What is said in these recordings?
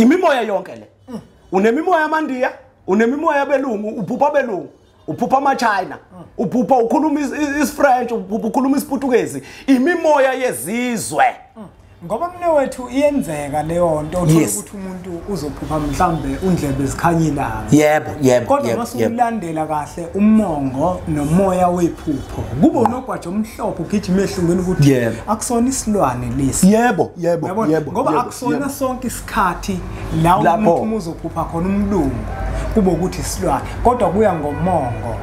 Imimoya yonke le. Unemimoya yamandiya, unemimoya yabelungu, uphupha abelungu, uphupha amaChina, uphupha ukhuluma isiFrench, uphupha ukhuluma isiPutukezi, imimoya yezizwe. Ngoba mne wethu iyenzeka leyo nto, uthola ukuthi umuntu uzophupha mhlambe undlebe zikhanyilanga. Yebo, yebo. Kodwa masukulandela kahle umongo nomoya wephupho, kube unogwaja omhlophe ugijima ehlungweni ukuthi akusona isilwane lesi. Yebo, yebo, yebo. Ngoba akusona sonke isikhathi la umuntu uzophupha khona umlungu kube ukuthi isilwane, kodwa kuya ngomongo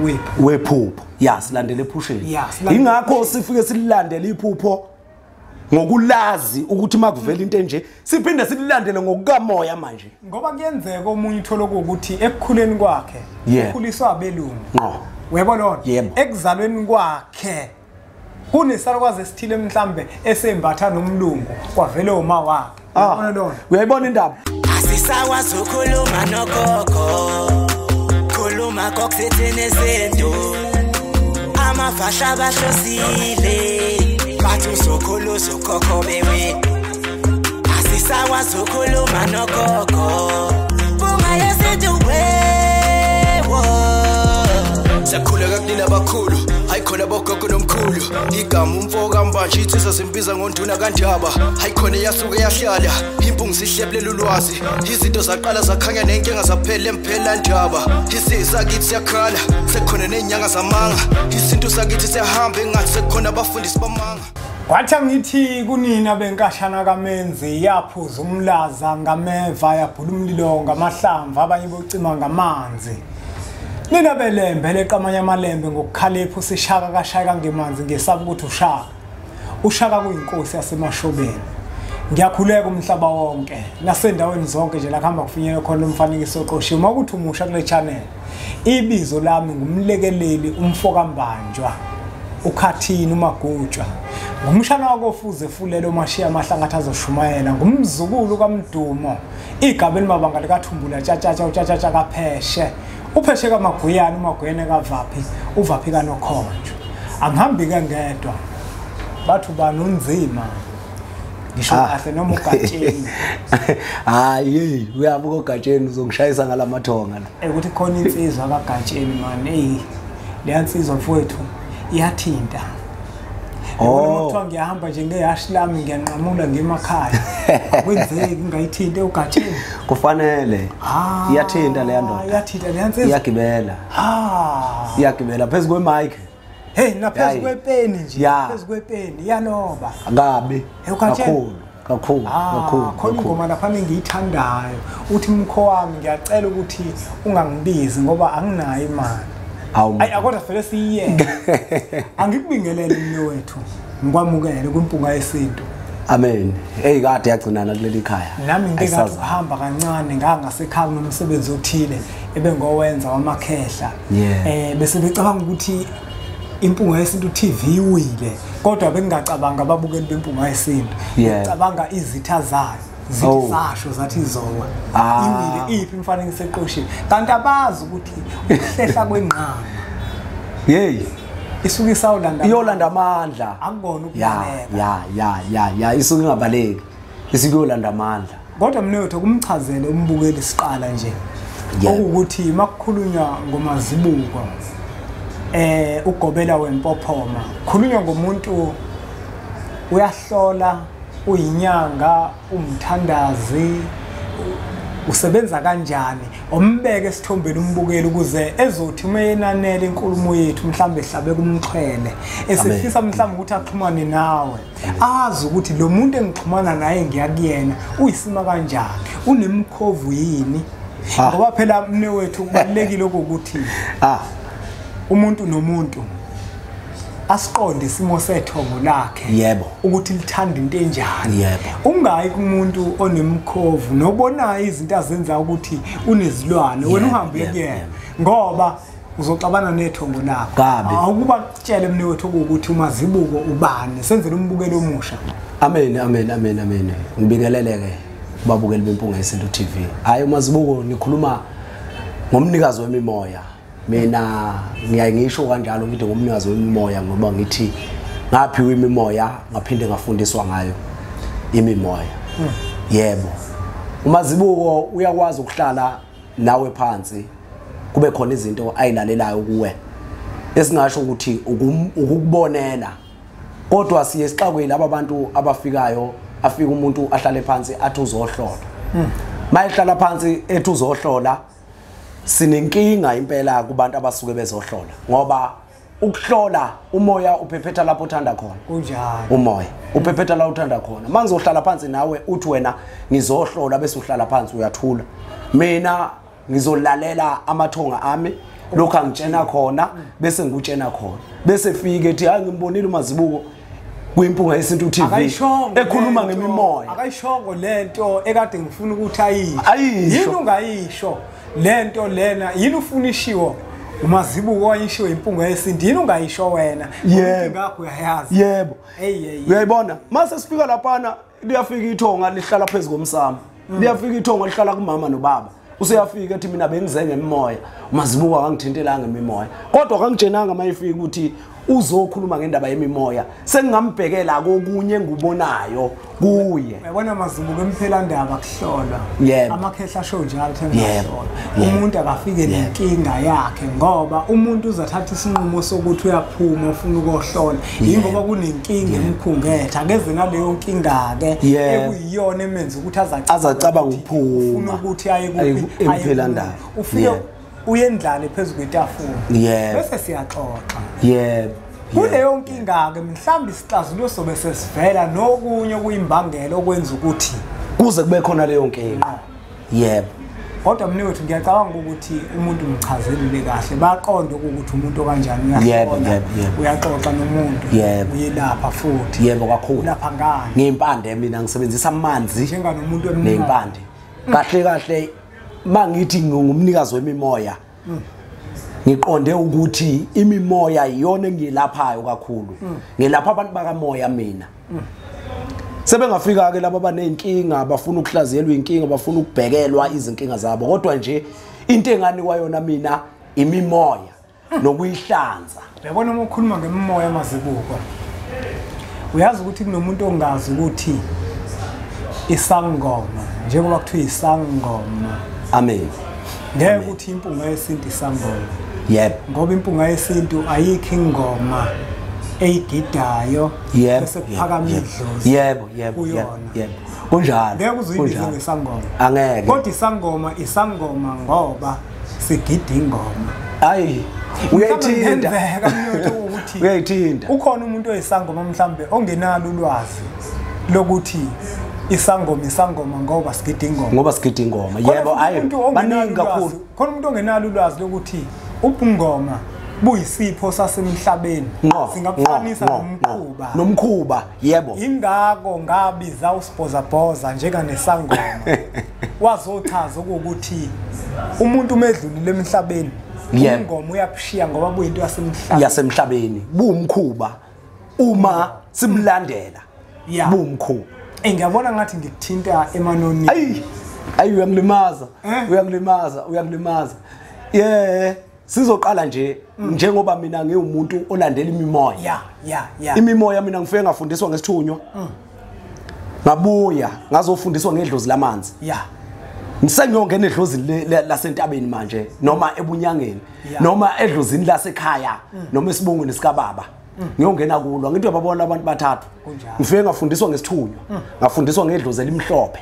wephupho. Wephupho. Ya, silandele ephusheni. Ingakho sifike silandele iphupho ngokulazi ukuthi makuvela into enje, siphinde sililandele ngokukamoya manje. Ngoba kuyenzeka omunye uthola ukuthi ekukhuleni kwakhe ukhuliswa abelungu. Ngqo. Uyabona? Ekuzalweni kwakhe kunesalukwazi esithile mhlambe esembatha nomlungu kwavele uma wakhe. Uyabona lona? Uyayibona indaba? Asisakwazi ukukhuluma nogogo. Khuluma kokuthini izinto. Amafasha bahlosile. Bathi uzokhulu uzokhokho bewe. Asisakwazi ukukhuluma nogogo. Bunga yesintu wewo. Siyakhuleka kunina abakhulu, hayikhona bogogo nomkhulu. Igama umfo kaMbanje insizwa simbiza ngonduna kaNdaba. Hayikhona eyasuke yahlala, impungu sihlebulela ulwazi. Izinto zaqala zakhanya nenkinga zaphela emphela ndaba. Isisakithi siyakhala, sekukhona nezinyanga zamanga. Isintu sakithi siyahamba engathi sekukhona abafundisi bamanga. Kwathi ngithi kunina benkashana kaMenzi yaphuza umlaza ngameva, yabhula umlilo ngamahlamvu, abanye bocima ngamanzi. Nina belembe leqamanye amalembe ngokukhalipha usishaka kashaka ngemanzi ngesaba ukuthi ushaka. Ushaka kuyinkosi yasemashobeni. Ngiyakhuleka umhlaba wonke nasendaweni zonke nje la kuhamba kufinyelwe khona umfanekiso oqoshiwe. Uma ukuthi umusha kule channel, ibizo lami ngumlekeleli umfokambanjwa ukhathini uMagutshwa. Ngumshana wakofuze fulelo umashiya amahlangathi azoshumayela, ngumzukulu kaMdumo, igaba elimabanga likaThumbula tshatshatsha utshatshatsha kaPheshe. Upheshe kaMaguyana, uMaguyane kaVaphi, uVaphi kaNokhonjo. Angihambi ke ngedwa. Bathi ubani unzima. Ngisho kahle noma uGatsheni. Hayi, uyabuka uGatsheni uzongishayisa ngalamathonga la. Ukuthi khona insizwa kaGatsheni man, hey, leya nsizwa mfowethu iyathinta. Oh, kuthiwa ngiyahamba nje ngehashi lami ngiyanqamula ngemakhaya. Akwenzeki ngingayithinta uGatsheni. Kufanele. Iyathinta leya ndoda. Iyathinta leya nsizwa. Iyagibela. Iyagibela phezu kwemic. Hey, naphezu kwepeni nje, phezu kwepeni iyaloba. Akabi. Kakhulu, kakhulu, kakhulu. Khona ingoma lapha engiyithandayo. Uthi mkho wami ngiyacela ukuthi ungangibizi ngoba anginayo imali. Ayi akodwa vele siyiyeke. Angikubingelele mina wethu. Ngikwamukele kwimpunga yesintu. Amen. Hey, kade yagcinana kuleli khaya. Nami ngike ngathi uhamba kancane ngangasekhaya nomsebenzi othile ebengowenza wamakhehla. Bese becabanga ukuthi impunga yesintu TV iwile, kodwa bengingacabanga ababukeli bempunga yesintu. Ngicabanga izitha zayo. Zithi sasho zathi izowa. Iwile iphi imfanekiso eqoshiwe. Kanti abazi ukuthi ukuhlehla kwenqama. Hey, isuke isawulanda. Iyolanda amandla. Akubona ukubaleka. Ya, isuke ingabaleki. Isuke iyolanda amandla. Kodwa mina wethu kumchazele umbukeli siqala nje. Okuwukuthi makukhulunywa ngoMazibuko ugobela wempophoma, khulunywa ngomuntu uyahlola, uyinyanga, umthandazi, usebenza kanjani, ombeke esithombeni umbukeli ukuze ezothi uma yenanele inkulumo yethu mhlambe ehlabe kumxhwele, esefisa mhlambe ukuthi axhumane nawe, azi ukuthi lo muntu engixhumana naye ngiyakuyena uyisima kanjani, unemkhovu yini. Ngoba phela mne wethu kubalekile ukuthi umuntu nomuntu asiqonde isimo sethongo lakhe. Yebo. Ukuthi lithanda into enjani. Yebo. Ungayi kumuntu onemkhovu nobonayo izinto azenza ukuthi unezilwane, wena uhambe kuyena ngoba uzoxabana nethongo lakho. Awukuba kutshele mne wethu ukuthi uMazibuko ubani, senzele umbukelo omusha. Amen, amen, amen, amen. Ngibingeleleke kubabukeli beMpunga Yesintu TV. Hayi, uMazibuko nikhuluma ngomnikazi wemimoya. Mina ngiyaye ngisho kanjalo ngithi ngomnikazi wemimoya ngoba ngithi ngaphiwa imimoya ngaphinde ngafundiswa ngayo imimoya. Yebo. Umazibuko uyakwazi ukuhlala nawe phansi kube khona izinto ayilalelayo kuwe esingasho ukuthi ukukubonela, kodwa siye sixakwe laba bantu abafikayo, afika umuntu ahlale phansi athi uzohlola. Mayehlala phansi ethi uzohlola, sinenkinga impela kubantu abasuke bezohlola, ngoba ukuhlola umoya uphephetha lapho uthanda khona. Kunjalo. Umoya uphephetha la uthanda khona. Mangizohlala phansi nawe uthi wena ngizohlola, bese uhlala phansi uyathula. Mina ngizolalela amathonga ami lokho angitshena khona, bese ngikutshena khona, bese fike ethi hayi ngimbonile uMazibuko kwiMpunga Yesintu TV ekhuluma ngemimoya. Akayishongo lento ekade ngifuna ukuthi ayisho. Yini ungayisho lento lena? Yini ufuna ishiwo uMazibuko wayishiwo iMpunga Yesintu? Yini ungayisho wena? Yebo, ngakho uyayazi. Yebo. Uyayibona mase sifika laphana, liyafika ithonga lihlala phezulu komsamo, liyafika ithonga lihlala kumama nobaba. Useyafika ethi mina bengize ngemimoya, uMazibuko akangithintelanga ngemimoya, kodwa akangitshenanga mayifika ukuthi uzokhuluma ngendaba yemimoya, sengingambhekela kokunye engubonayo kuye. Uyabona Mazibuko, emphelandaba kuhlolwa amakhehla asho njalo thengahlola. Umuntu akafike nenkinga yakhe, ngoba umuntu uzathatha isinqumo sokuthi uyaphuma ufuna ukuhlola, yingoba kunenkinga emkhungethe. Akeze naleyo nkinga ke ekuyiyona emenza ukuthi azacabanga ukuphuma, ufuna ukuthi aye kuphi emphelandaba. Ufike uyendlale phezu kwetafula, bese siyaxoxa. Yebo. Kuleyo nkinga ke mhlawumbe isixazululo sobe sesivela nokunye okuyimbangela okwenza ukuthi kuze kube khona leyo nkinga. Yebo. Kodwa mina wethu ngiyacabanga ukuthi umuntu umchazelile kahle, baqonde ukuthi umuntu okanjani uyahlola, uyaxoxa nomuntu, uyelapha futhi. Yebo kakhulu. Lapha ngani? Ngiyimpande mina, ngisebenzisa amanzi njenganomuntu nempande. Kahle kahle mangithi ngumnikazi wemimoya, ngiqonde ukuthi imimoya iyona engiyelaphayo kakhulu. Ngilapha abantu bakamoya mina. Sebengafika ke laba abanezinkinga, bafuna ukuhlaziyelwa inkinga, bafuna ukubhekelwa izinkinga zabo, kodwa nje into enganikwa yona mina imimoya nokuyihlanza. Uyabona uma ukhuluma ngemimoya Mazibuko, uyazi ukuthi kunomuntu ongazi ukuthi isangoma, njengoba kuthiwa isangoma. Amen. Ngeke ukuthi iMpunga Yesintu isangoma. Yebo. Ngoba iMpunga Yesintu ayikho ingoma eyigidayo bese kuphakama idlozi. Yebo, yebo, yebo. Kunjalo. Ngeke uzuyibize ngesangoma. Angeke. Kodwa isangoma isangoma ngoba sigida ingoma. Ayi, uyayithinta. Uyayithinta. Ukhona umuntu oyisangoma mhlambe ongenalo ulwazi lokuthi isangoma isangoma ngoba sigida ingoma. Ngoba sigida ingoma. Yebo, ayi baningi kakhulu. Khona umuntu ongenalo ulwazi lokuthi ubungoma buyisipho sasemhlabeni, singakufanisa nomkhuba. Nomkhuba, yebo. Ingakho ngabiza uSibhozabhoza njenganesangoma. Wazochaza ukuthi umuntu umedlulile emhlabeni, ingoma uyabushiya ngoba buyinto yasemhlabeni. Yasemhlabeni, buwumkhuba uma simlandela. Buwumkhuba. Ngiyabona ngathi ngikuthinta emanonini. Ayi, ayi uyangilimaza, uyangilimaza, uyangilimaza. Yeah, sizoqala nje njengoba mina ngiwumuntu olandela imimoya. Yeah. Imimoya mina ngifike ngafundiswa ngesithunywa. Ngabuya ngazofundiswa ngedlozi lamanzi. Yeah. Ngisengiyongena edlozini lasentabeni manje, noma ebunyangeni, noma edlozini lasekhaya, noma esibongweni sikababa. Ngiyongena kulwa, ngithi uyababona abantu bathathu. Ngifike ngafundiswa ngesithunywa, ngafundiswa ngedlozi elimhlophe,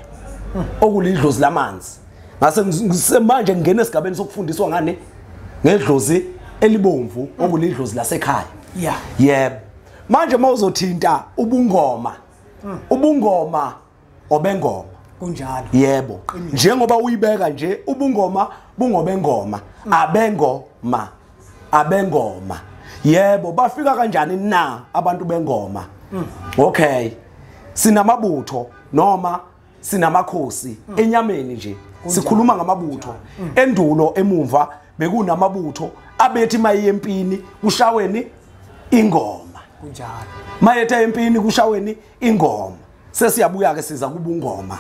okulidlozi lamanzi. Ngase manje ngingena esigabeni sokufundiswa ngane ngedlozi elibomvu, okulidlozi lasekhaya. Yebo. Manje mawuzothinta ubungoma, ubungoma obengoma. Kunjalo. Yebo. Njengoba uyibeka nje ubungoma bungobengoma, abengoma, abengoma. Yebo, bafika kanjani na abantu bengoma? Okay. Sinamabutho noma sinamakhosi enyameni nje. Sikhuluma ngamabutho. Endulo emumva bekunamabutho abethi maye empini kushaweni ingoma. Kunjalo. Mayethe empini kushaweni ingoma. Sesiyabuya ke siza kubungoma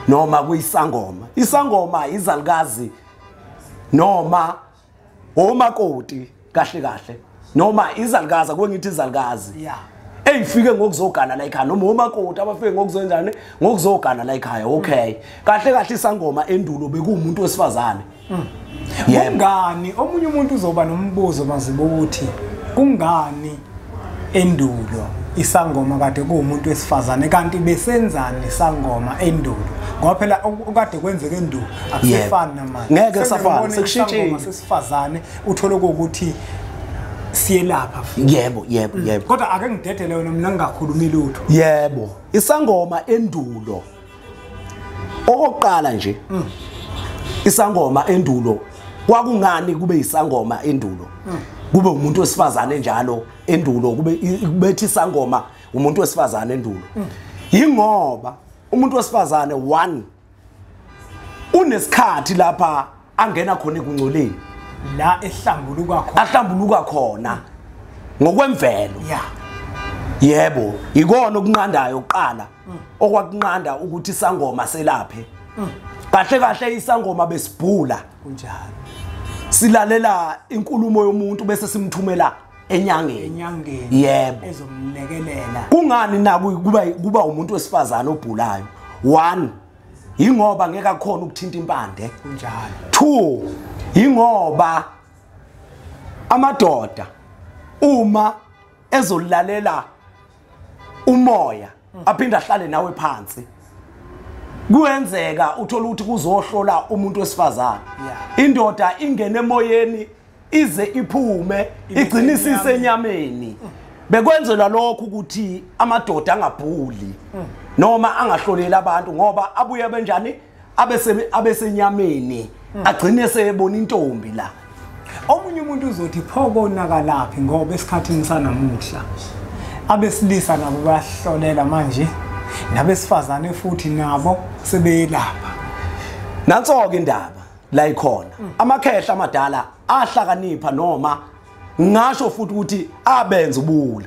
noma kuyisangoma. Isangoma izalukazi noma omakoti kahle kahle, noma izalukazi, akuwe ngithi izalukazi. Yeah. Eyifike ngokuzogana la ekhaya noma omakoti abafike ngokuzenzani ngokuzogana la ekhaya. Okay, kahle kahle isangoma endulo bekuwumuntu wesifazane. Kungani omunye umuntu uzoba nombuzo Mazibuko ukuthi kungani endulo isangoma kade kuwumuntu wesifazane kanti besenzani isangoma endulo? Ngoba phela okade kwenzeka endulo akusefani namanje. Ngeke kusafana, sekushintshile. Isangoma sesifazane uthole ukuthi siyelapha futhi. Yebo yebo yebo. Kodwa ake ngidedele wena mina ngingakhulumi lutho. Yebo, isangoma endulo okokuqala nje isangoma endulo kwakungani kube isangoma endulo kube umuntu wesifazane njalo endulo kube bethi isangoma umuntu wesifazane endulo? Yingoba umuntu wesifazane one unesikhathi lapha angena khona ekungcoleni la ehlambuluka khona, ahlambuluka khona ngokwemvelo. Yeah. Yebo, ikona okunqandayo oqala okwakunqanda ukuthi isangoma selaphe. Kahle kahle isangoma besibhula kunjalo, silalela inkulumo yomuntu bese simthumela enyangeni. Enyangeni. Yebo, ezomlekelela. Kungani na kuba umuntu wesifazane obhulayo? 1 ingoba ngeke akhona ukuthinta impande. Kunjalo. 2 ingoba amadoda uma ezolalela umoya aphinde ahlale nawe phansi, kuyenzeka uthola ukuthi kuzohlola umuntu wesifazane. Indoda ingene emoyeni ize iphume igcine isenyameni. Bekwenzelwa lokho ukuthi amadoda angabhuli noma angahloleli abantu ngoba abuye benjani abesenyameni agcine sebona intombi la. Omunye umuntu uzothi pho konakalaphi ngoba esikhathini sanamuhla abesilisa nabo bayahlolela manje nabesifazane futhi nabo sebeyelapha. Nanso ke indaba la ikhona. Amakhehla amadala ahlakanipha noma ngisho futhi ukuthi abenza ubuwula.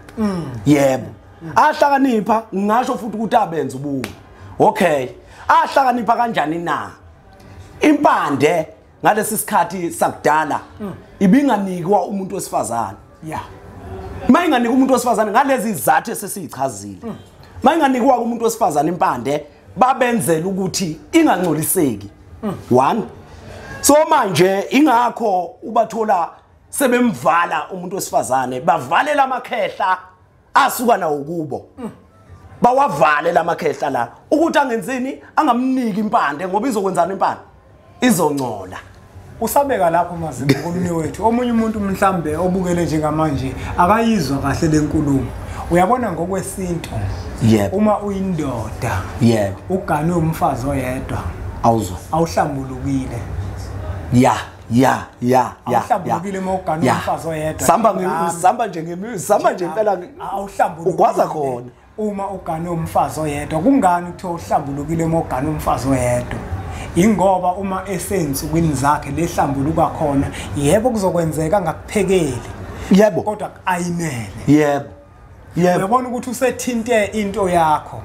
Yebo, ahlakanipha ngisho futhi ukuthi abenza ubuwula. Okay, ahlakanipha kanjani na? Impande ngalesi sikhathi sakudala ibinganikwa umuntu wesifazane. Yeah. Mayinganikwa umuntu wesifazane ngalezi izathu esesichazile. Mayinganikwa umuntu wesifazane impande babenzela ukuthi ingangcoliseki. 1 So manje ingakho ubathola sebemvala umuntu wesifazane, bavalela amakhehla asuka nawo kubo. Bawavale lamakhehla la ukuthi angenzini, angamniki impande ngoba izokwenzana impande izongcola. Usabeka lapho Mazibuko komnye wethu. Omunye umuntu mhlambe obukele njengamanje akayizwa kahle lenkulumo. Uyabona ngokwesintu, yebo, uma uyindoda, yebo, uganwe umfazi oyedwa, awuzwa awuhlambulukile. Ya ya ya ya, awuhlambulukile uma uganwe umfazi oyedwa. Samba nje samba nje impela awuhlambulukile. Ugwaza khona uma uganwe umfazi oyedwa. Kungani kuthiwa uhlambulukile uma uganwe umfazi oyedwa? Ingoba uma esensukwini zakhe lehlambuluka khona, yebo kuzokwenzeka ngakuphekeli, yebo, kodwa ayinele. Yebo yebo, uyabona ukuthi usethinte into yakho.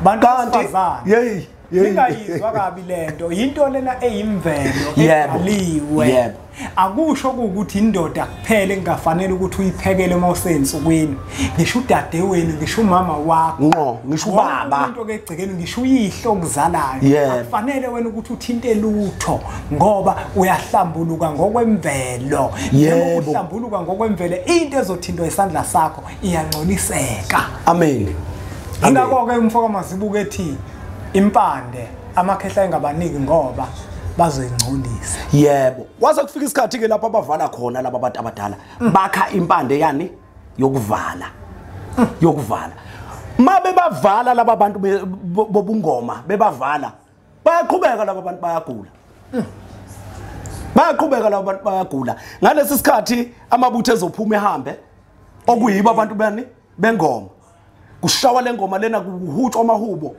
Bantu besifazane, yey, ningayizwa kabi lento, into lena eyimvelo ebhaliwe. Yebo, akusho ukuthi indoda kuphela engafanele ukuthi uyiphekele uma usensukwini, ngisho udadewenu, ngisho umama wakho, ngqo, ngisho ubaba, umuntu okegcekeni, ngisho uyihlo okuzalayo, akufanele wena ukuthi uthinte lutho ngoba uyahlambuluka ngokwemvelo. Yebo, uhlambuluka ngokwemvelo, into ezothintwa isandla sakho iyangcoliseka. Amen. Ingakho ke umfoka Mazibuko ethi impande amakhehla engabaniki ngoba bazoyingcolisa. Yebo, waze kufika isikhathi ke lapho abavala khona laba abantu abadala bakha impande yani yokuvala. Yokuvala. Mabe bavala laba bantu bobungoma bebavala, bayaqhubeka laba bantu bayagula. Bayaqhubeka laba bantu bayagula. Ngalesi sikhathi amabutho ezophuma ehambe okuyibo abantu bani bengoma. Kushawa lengoma lena kuhutshwa amahubo,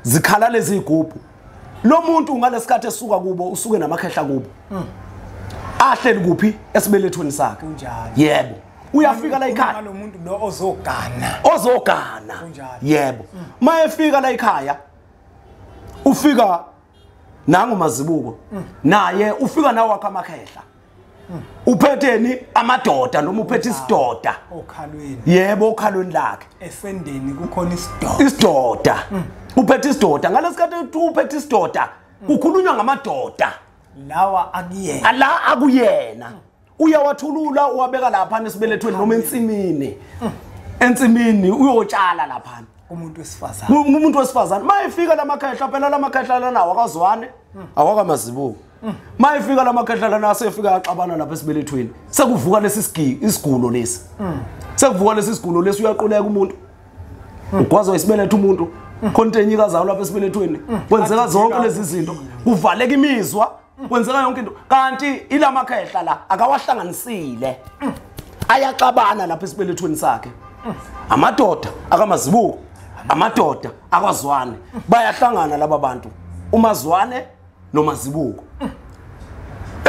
zikhala lezi igubhu. Lo muntu ngalesikhathi esuka kubo usuke namakhehla kubo. Ahleli kuphi? Esibelethweni sakhe. Kunjalo. Yebo. Uyafika la ekhaya lo muntu lo ozogana. Ozogana. Kunjalo. Yebo. Mayefika la ekhaya ufika nangu Mazibuko. Naye ufika nawo wakhe amakhehla. Uphetheni amadoda noma uphethe isidoda okhalweni. Yebo, okhalweni lakhe. Esendeni kukhona isidoda. Isidoda. Uphethe isidoda. Ngalesikhathi uphethe isidoda kukhulunywa ngamadoda lawa akuyena. Ala akuyena. Uyawathulula uwabeka lapha esibelethweni noma ensimini. Ensimini uyotshala lapha. Umuntu wesifazane. Umuntu wesifazane mayifika lamakhehla phela lamakhehla lana awakazwane awakamazibuko. Mayifika lamakhehla lana asefika axabana lapha esibelethweni. Sekuvuka lesi isigulo lesi. Sekuvuka lesi isigulo lesi uyaquleka umuntu. Ugwazwa isibeletho umuntu. Khona enyika zawo lapha esibelethweni. Kwenzeka zonke lezi zinto. Kuvaleka imizwa, kwenzeka yonke into. Kanti ilamakhehla la akawahlanganisile. Ayaxabana lapha esibelethweni sakhe. Amadoda akamazibuko, amadoda akwazwane, bayahlangana laba bantu, uMazwane noMazibuko.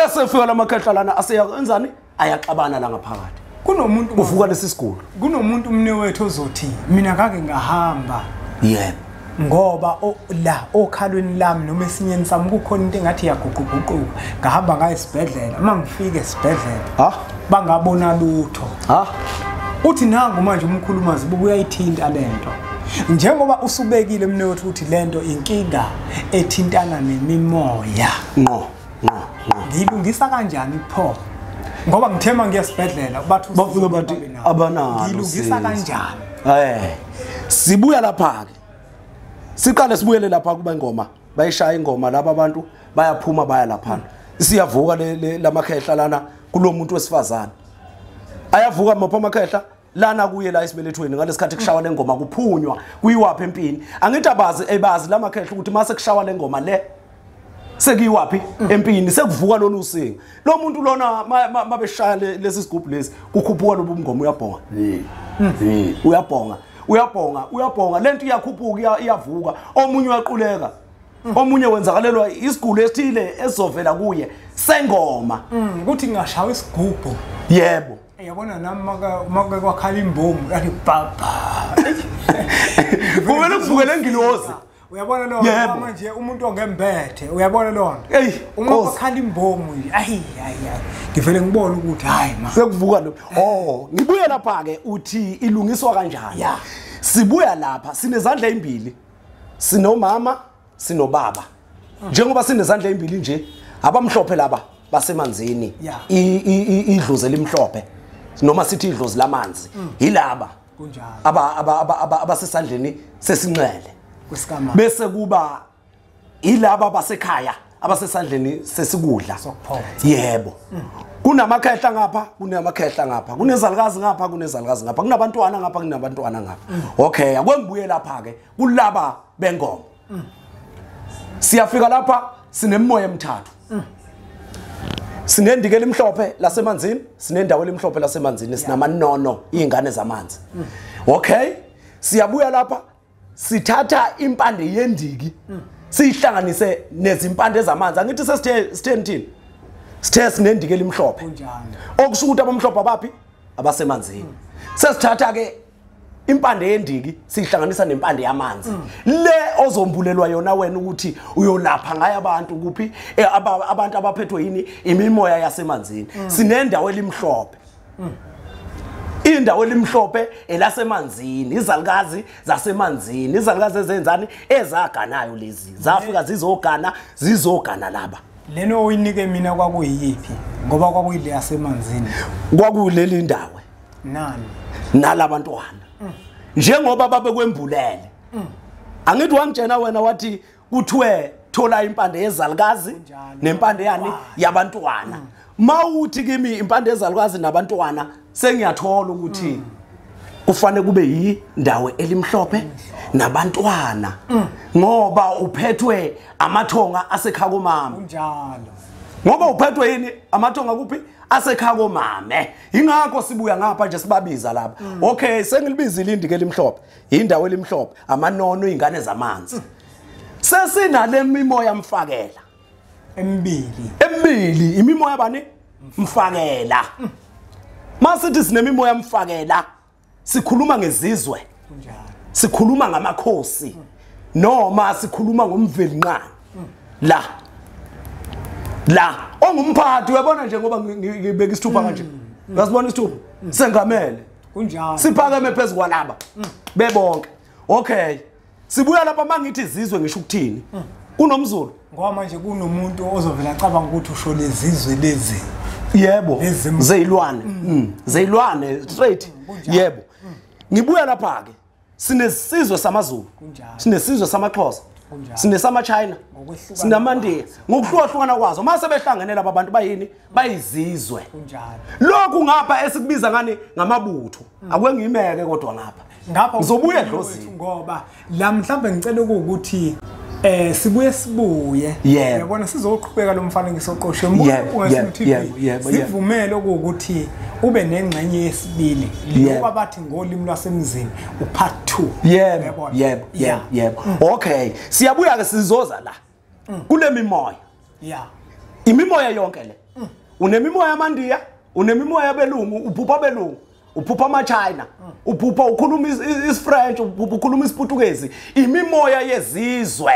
Esefika lamakhehla lana aseyenzani? Ayaxabana la ngaphakathi. Kunomuntu kuvuka lesi sigulo. Kunomuntu umne wethu ozothi mina ngake ngahamba. Yebo. Ngoba la okhalweni lami noma esinyeni sami kukhona into engathi iyaguquguquka. Ngahamba ngaye esibhedlela. Uma ngifika esibhedlela, bangabona lutho. Uthi nangu manje umkhulu Mazibuko uyayithinta lento. Njengoba usubekile mne wethu ukuthi lento inkinga ethintana nemimoya. Ngqo, ngqo, ngqo. Ngilungisa kanjani pho? Ngoba ngithema ngiya esibhedlela bathi bafike bathi abanalo. Ngilungisa kanjani? Sibuya lapha ke. Siqale sibuyele lapha kuba ingoma. Bayishaya ingoma laba abantu bayaphuma baya lapha. Siyavuka lamakhehla lana kulomuntu wesifazane. Ayavuka mapha amakhehla lana kuye la esibelethweni ngalesikhathi kushawa lengoma kuphunywa kuyiwaphi empini. Angithi abazi ebazi lamakhehla ukuthi mase kushawa lengoma le sekuyiwaphi empini, sekuvuka lolu usinga. Lo muntu lona mabeshaya lesi sigubhu lesi kukhuphuka lobu ngoma uyabhonga. Uyabhonga, uyabhonga, uyabhonga lento iyakhuphuka iyavuka. Omunye uyaquleka. Omunye wenzakalelwa isigulo esithile esizovela kuye sengoma. Ukuthi ngashawa isigubhu. Yebo. Yabona nami maka kwakhala imbomu yathi baba. Kumele kuvukele ngilozi. Uyabona lo manje umuntu ongembethe uyabona lo nto. Uma kwakhala imbomu nje ayi ayi ngivele ngibone ukuthi hayi ma. Sekuvuka lo. Oh, ngibuye lapha ke uthi ilungiswa kanjani? Sibuya lapha sinezandla ezimbili. Sinomama, sinobaba. Njengoba sinezandla ezimbili nje abamhlophe laba basemanzini. Idlozi elimhlophe noma sithi idlozi lamanzi yilaba kunjalo aba abasesandleni sesinxele bese kuba ilaba basekhaya abasesandleni sesikudla. Yebo. Kunamakhehla ngapha, kunamakhehla ngapha, kunezalukazi ngapha, kunezalukazi ngapha, kunabantwana ngapha, kunabantwana ngapha. Okay, akwengibuye lapha ke kulaba bengoma. Siyafika lapha sinemimoya emithathu. Sinendike elimhlophe lasemanzini, sinendawo elimhlophe lasemanzini, sinamanono izingane zamanzi. Okay, siyabuya lapha sithatha impande yendiki siyihlanganise nezimpande zamanzi. Angithi sesithe thini? Sithe sinendike elimhlophe. Okusho ukuthi abamhlophe abaphi? Abasemanzini. Sesithatha ke impande yendiki siyihlanganisa nempande yamanzi. Le ozombulelwa yona wena ukuthi uyolapha ngaye abantu kuphi? Abantu abaphethwe yini? Imimoya yasemanzini. Sinendawo elimhlophe. Indawo elimhlophe elasemanzini, izalukazi zasemanzini, izalukazi ezenzani ezaganayo lezi. Zafika zizogana, zizogana laba. Leno oyinike mina kwakuyiphi? Ngoba kwakuyile yasemanzini. Kwakuleli indawo. Nani? Nalabantwana. Njengoba babekwembulele. Angithi wangitshena wena wathi kuthiwe thola impande yezalukazi nempande yani yabantwana. Mawuthi kimi impande yezalukazi nabantwana sengiyathola ukuthi kufanele kube yindawo elimhlophe nabantwana ngoba uphethwe amathonga asekhaya komama. Kunjalo. Ngoba uphethwe yini amathonga kuphi? Asekhaya komame. Ingakho sibuya ngapha nje sibabiza lapha. Okay, sengilibizile indike elimhlophe, indawo elimhlophe, amanono izingane zamanzi. Sesinale mimoya mfakela emibili. Emibili imimoya bani? Mfakela. Masithi sinemimoya mfakela sikhuluma ngezizwe. Kunjalo. Sikhuluma ngamakhosi noma sikhuluma ngomvelinqane. La La ongumphathi uyabona nje ngoba ngibeka isithupha kanje. Uyasibona isithupha? Sengamele. Kunjalo. Siphakeme phezulu kwalaba. Bebonke. Okay. Sibuya lapha mangithi izizwe ngisho ukuthini? Kunomzulu. Ngoba manje kunomuntu ozovela acabanga ukuthi usho lezizwe lezi. Yebo. Zeyilwane. Zeyilwane straight. Yebo. Ngibuya lapha ke. Sinesizwe samaZulu. Sinesizwe samaXhosa. Sinesama China. Sinamandiya. Ngokuhlukahlukana kwazo. Mase behlangene laba bantu bayini? Bayizizwe. Kunjalo. Lokhu ngapha esikubiza ngani ngamabutho. Ake ngimeke kodwa ngapha. Ngapha ngizobuya edlozini ngoba la mhlambe ngicela ukuthi sibuye sibuye uyabona sizoqhubeka lo mfanekiso oqoshe sivumele ukuthi ube nengxenye yesibili lokho bathi ngolimi lwasemzini upart 2. Yebo yebo yebo. Okay, siyabuya ke sizoza la kule mimoya. Yeah. Imimoya yonke le. Unemimoya yamandiya, unemimoya yabelungu, uphupha belungu, uphupha amaChina, uphupha ukhuluma isiFrench, uphupha ukhuluma isiPutukezi, imimoya yezizwe.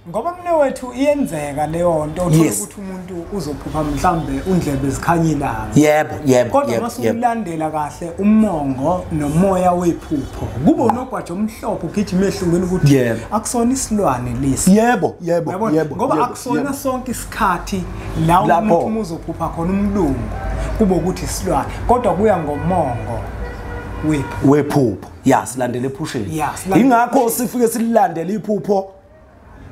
Ngoba mne wethu iyenzeka leyo nto uthola ukuthi umuntu uzophupha mhlambe undlebe zikhanyilanga. Yebo yebo. Kodwa masukulandela kahle umongo nomoya wephupho kube unogwajo omhlophe ugijima ehlungweni ukuthi akusona isilwane lesi. Yebo yebo yebo. Ngoba akusona sonke isikhathi la umuntu uzophupha khona umlungu kube ukuthi isilwane, kodwa kuya ngomongo wephupho. Ya, silandele ephusheni. Ingakho sifike sililandele iphupho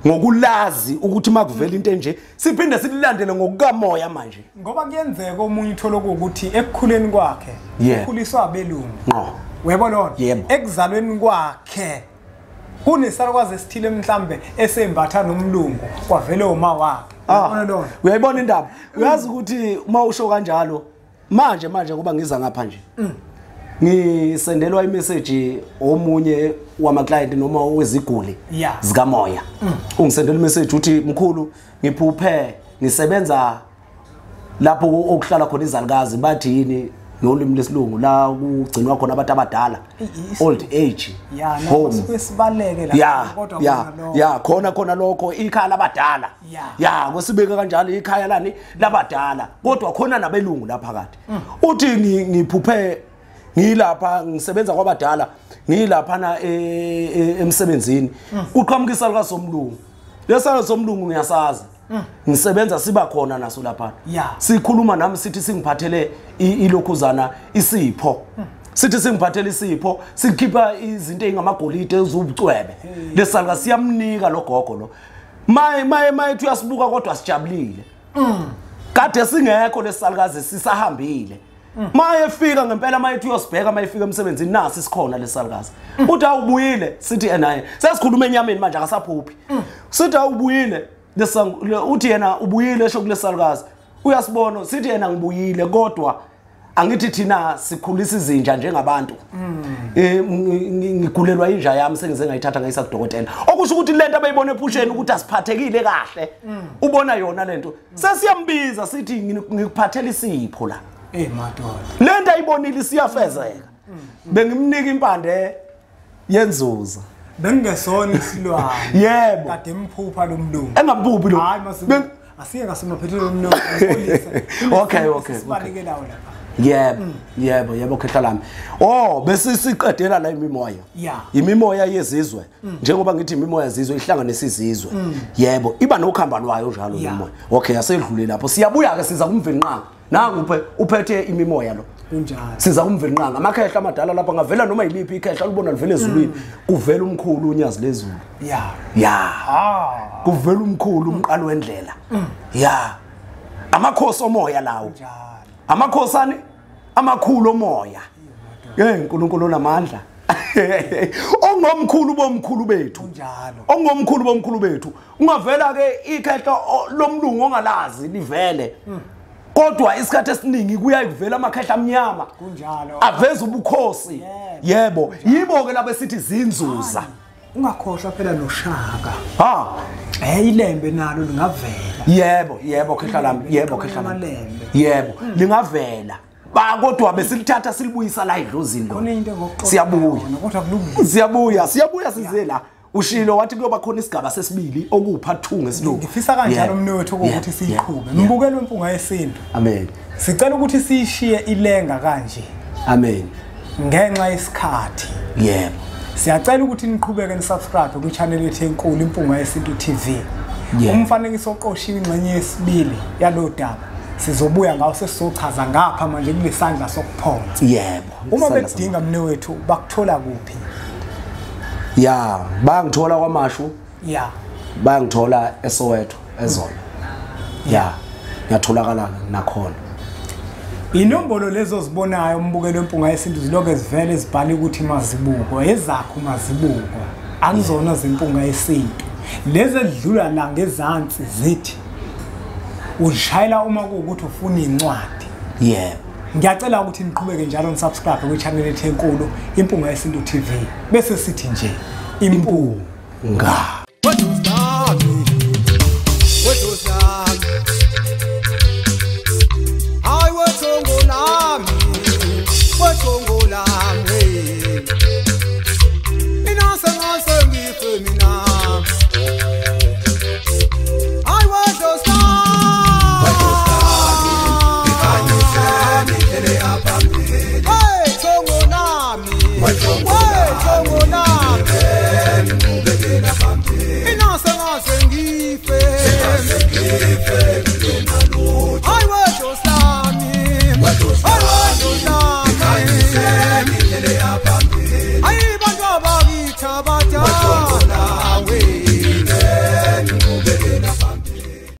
ngokulazi ukuthi makuvela into enje siphinde sililandele ngokukamoya manje. Ngoba kuyenzeka omunye uthola ukuthi ekukhuleni kwakhe ukhuliswa abelungu. Ngqo. Uyabona? Ekuzalweni kwakhe kunesalukwazi esithile mhlambe esembatha nomlungu kwavele uma wakhe. Uyabona lona? Uyayibona indaba? Uyazi ukuthi uma usho kanjalo manje ngoba ngiza ngapha nje. Ngisendelwa imessage omunye wama client noma weziguli zikamoya. Ungisendela imessage uthi mkhulu ngiphuphe ngisebenza lapho okuhlala khona izalukazi bathi yini ngolimi lesilungu la kugcinwa khona abantu abadala old age home. Sibaleke la kodwa khona lokho. Ya khona lokho ikhaya labadala. Ya kusibeka kanjalo ikhaya lani labadala kodwa khona nabelungu lapha phakathi. Uthi ngiphuphe ngilapha ngisebenza kwabadala ngilapha na emsebenzini kuqhamuka isalukazi somlungu. Lesalukazi somlungu ngiyasazi. Ngisebenza siba khona naso lapha. Sikhuluma nami sithi singiphathele ilokhuzana isipho. Sithi singiphathele isipho sikhipha izinto ezingamagolide eziwubucwebe. Lesalukazi siyamnika lo gogo lo. Maye ethi uyasibuka kodwa sijabulile. Kade singekho lesalukazi sisahambile. Maye fika ngempela maye ethi uyosibheka maye fika emsebenzini nasi sikhona lesalukazi. Uthi awubuyile sithi enaye sesikhuluma enyameni manje akasaphuphi. Sithi awubuyile uthi yena ubuyile esho kulesalukazi. Uyasibona sithi yena ngibuyile kodwa angithi thina sikhulisa izinja njengabantu. Ngigulelwa inja yami sengize ngayithatha ngayisa kudokotela. Okusho ukuthi lento abayibona ephusheni ukuthi asiphathekile kahle. Ubona yona lento. Sesiyambiza sithi ngikuphathela isipho la. Madoda. Lento ayibonile siyafezeka. Bengimnika impande yenzuza. Bengesona isilwane. Yebo. Kade emphupha lo mlungu. Engaphuphi lo. Hayi asiye ngasemaphethelweni lo. Okay. Sibaleke lawo lapha. Yebo yebo khehla lami. Oh bese siqedela la imimoya. Imimoya yezizwe. Njengoba ngithi imimoya yezizwe ihlanganisa izizwe. Yebo, iba nokhamba lwayo njalo imimoya. Okay, asedlule lapho. Siyabuya ke siza kumvelinqanga. Nangu uphethe imimoya lo. Kunjalo. Siza kumvelinqanga. Amakhehla amadala lapha ngavela noma yiliphi ikhehla libona livela ezulwini. Kuvela umkhulu unyazi lezulu. Yeah. Kuvela umkhulu umqalo wendlela. Yeah. Amakhosi omoya lawo. Amakhosi ani? Amakhulu omoya. Hey uNkulunkulu onamandla. Ongomkhulu bomkhulu bethu. Kunjalo. Ongomkhulu bomkhulu bethu. Ungavela ke ikhehla lomlungu ongalazi livele. Kodwa isikhathi esiningi kuyaye kuvela amakhehla amnyama. Kunjalo. Aveza ubukhosi. Yebo. Yibo ke labo esithi zinzuza. Ungakhohlwa phela noshaka. Ha. Ilembe nalo lingavela. Yebo, yebo khehla lami, yebo khehla lami. Yebo, lingavela. Ba kodwa besilithatha silibuyisa la idlozini lo. Khona into ngokuxoxa. Siyabuya. Kodwa kulungile. Siyabuya, siyabuya size la. Ushilo wathi kuyoba khona isigaba sesibili okuwu-part 2 ngesilungu. Ngifisa kanjalo mnewethu ukuthi siyiqhube. Mbukeli weMpunga Yesintu. Amen. Sicela ukuthi siyishiye ilenga kanje. Amen. Ngenxa yesikhathi. Yebo. Siyacela ukuthi niqhubeke nisubscribe kwi-channel yethu enkulu Impunga Yesintu TV. Umfanekiso oqoshiwe ingxenye yesibili yalo daba sizobuya ngawo sesizochaza ngapha manje kulesandla sokuphonsa. Yebo. Uma bekudinga mnewethu bakuthola kuphi? Ya, bayangithola kwaMashu. Ya. Bayangithola eSoweto eZola. Ya. Ngiyatholakala nakhona. Inombolo lezo zibonayo umbukelo weMpunga Yesintu ziloke zivele zibhale ukuthi Mazibuko, ezakho Mazibuko, akuzona zeMpunga Yesintu. Lezi edlula la ngezansi zithi ushayela uma kuwukuthi ufuna incwadi. Yebo. Ngiyacela ukuthi niqhubeke njalo nisubscribe kwi-channel yethu enkulu Impunga Yesintu TV. Bese sithi nje Impunga. Sengife.